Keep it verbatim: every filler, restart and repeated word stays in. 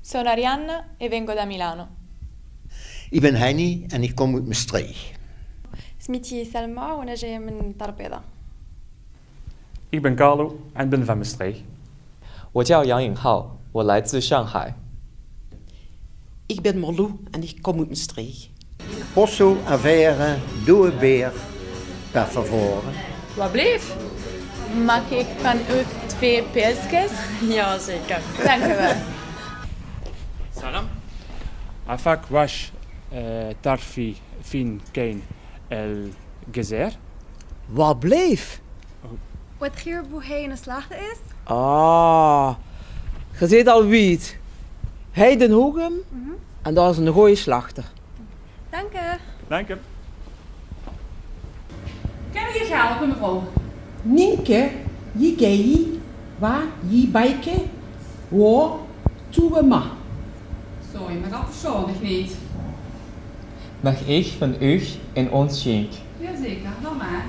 Sono Arianna e vengo da Milano. Ich bin Henny en ich kóm oet Mestreech. Smiti Selma, 'ne G M in Tarpeda. Ich bin Carlo en bin van Mestreech. 我叫杨颖浩，我来自上海。 Ich bin Marlou en ich kóm oet Mestreech. Posso avere due birre, per favore? Wat bleef? Maag ich van uch twee pilskes? Jao, zeker. Dank u wel. سلام. عفاك، واش، آه، تعرفي فين كاين الجزائر؟ Wat bleef? Wèt geer boe hie 'ne slachter is? Ah, geer zeet al wied. Hie in Hoegem, en dao is 'ne gooje slachter. Dank u. Dank u. Kan ich uch helpe, mevrouw? Nienke, jie geie, wa, jie beike, wo, toe, ma. Sorry, mer dat verstaon ich neet. Mag ich van uch in óns sjink? Jazeker, dan maar.